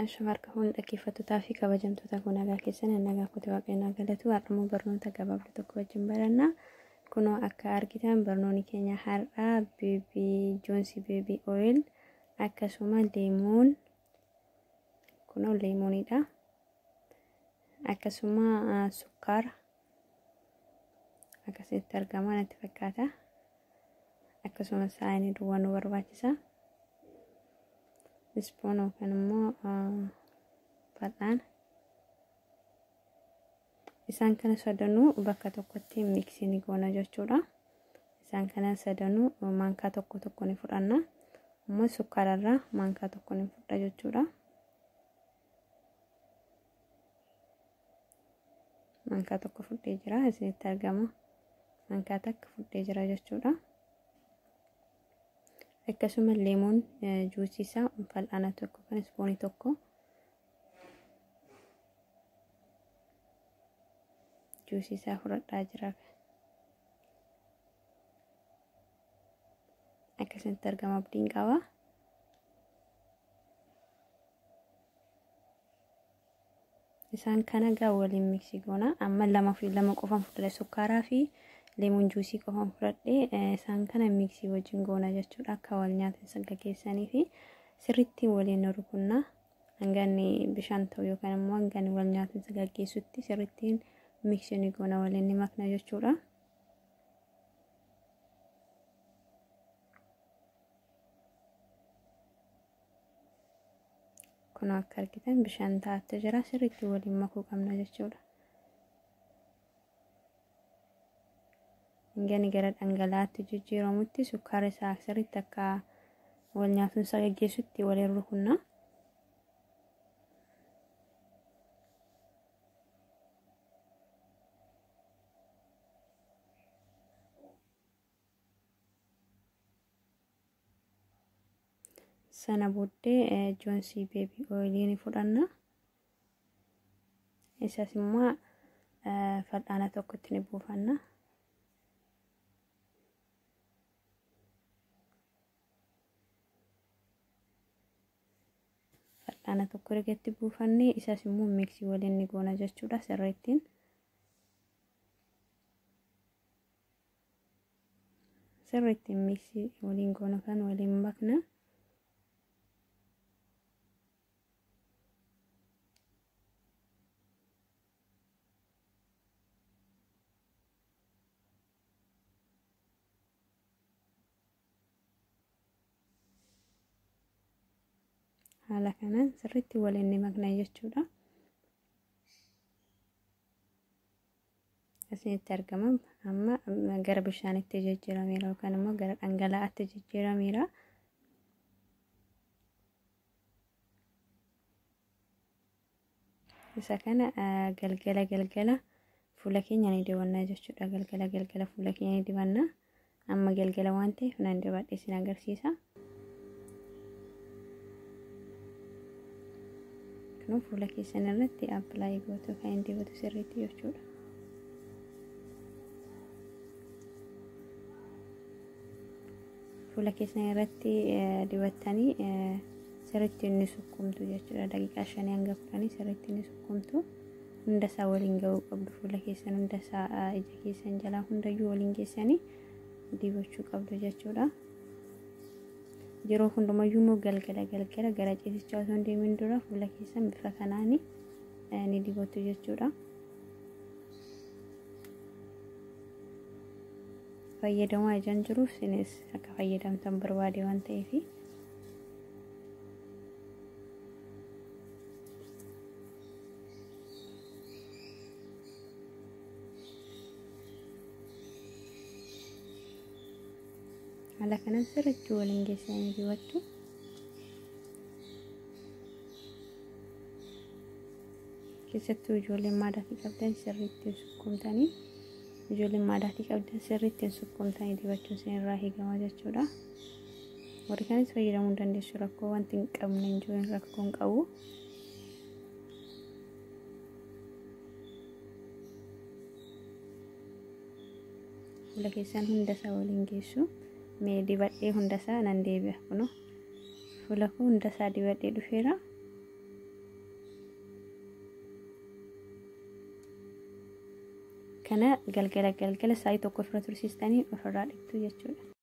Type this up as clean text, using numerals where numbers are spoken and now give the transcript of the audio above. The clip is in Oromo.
Shamarra kun dhaggeeffattootaa fi kabajamtoota kun nagaa keessan nagaa kote waaqayyoon galatu. Har'ammoo barnoota gabaabduu tokko wajjin baranna. Kunoo akka argitan barnoonni keenya har'aa Baby Johnson Baby Oil, akkasuma lemon, kunoo lemoonidha. Akkasuma sukkaara akkasitti argama natti fakkaata. Akkasuma saayinii duwwaa nu barbaachisa. Spoon yookaan immoo fal'aana. Isaan kana sadanuu bakka tokkotti mix ni goona jechuudha. Isaan kana sadanuu maankaa tokko tokko ni fudhanna. Immoo sukkaararraa maankaa tokko ni fudha jechuudha. Maankaa tokko fudhee jira, isinitti argama. Maankaa takka fudhee jira jechuudha. Akkasuma lemon juice isaa fal'aana tokko kan spoonii tokko juice isaa fudhadhaa jira. Akkasitti argama, abdiin qaba. Isaan kana gaa waliin mix goona. Amma lama fi lama qofan fudhadhe, sukkaaraa fi lemon juice qofan fudhadhe. Isaan kana mix wajjin goona jechuudha. Akka wal nyaatan sagga keessanii fi sirriitti waliin rukunna. Hanga inni bishaan ta'u yookaan immoo hanga inni wal nyaatan gaggeessutti sirriittiin mix ni goona, waliin ni makna jechuudha. Kun akka argitan bishaan ta'atti jira, sirriitti waliin makuu qabna jechuudha. Hanga inni gara dhangala'aatti jijjiiramutti, sukkaara isaa sirriitti akka wal nyaatuun isaa gaggeessutti waliin rukunna. Sana booddee Johnson Baby Oilii ni fudhanna. Isas immoo fal'aana tokkotti ni buufanna. Fal'aana tokko ergatti buufannee, isas immoo mix waliin ni goona jechuudha sirriittiin. Sirriittiin mix waliin goona, kan waliin makna. Haala kanaan sirriitti waliin ni makna jechuudha. Isinitti argama, amma gara bishaanitti jijjiirameera yookaan immoo gara dhangala'aatti jijjiirameera. Isa kana galgala galgala fuula keenya ni dibanna jechuudha. Galgala galgala fuula keenya ni dibanna. Amma galgala waan ta'eef nan dibadhe isin agarsiisa. Kun fuula keessan irratti apply gootu, kan hin dibatu sirriitti jechuudha. Fuula keessan irratti dibattanii sirriitti inni sukkumtu jechuudha. Daqiiqaa 5 hanga 10 sirriitti inni sukkumtu. Hunda isaa waliin ga'uu qabdu, fuula keessan hunda isaa, ija keessan jalaa hundayyuu waliin geessanii dibachuu qabdu jechuudha. Yeroo hundumayyuu immoo galgala galgala gara ciisichaa osoo hin deemin dura fuula keessan bifa kanaan ni dibatu jechuudha. Fayyadamaa ijaan jiruuf isinis akka fayyadamtan barbaade waan ta'eef. Haala kanaan sirriitti waliin geessanii dibattu. Keessattuu ijoolleen maadaatii qabdan sirriitti sukkumtanii, ijoolleen maadaatii qabdan sirriitti sukkumtanii dibachuun isinirraa eegama jechuudha. Warri kanis fayyadamuu dandeessu, rakkoo wanti hin qabne hin jiru, rakkoo hin qabu. Fuula keessan hundasaa waliin geessu. Mee dibadhee hundasaa nan deebi'a. Kunoo fuula koo hundasaa dibadhee dhufeera. Kana galgala galgala sa'aatii 1 ofirra tursiistanii ofirraa dhiqxu jechuudha.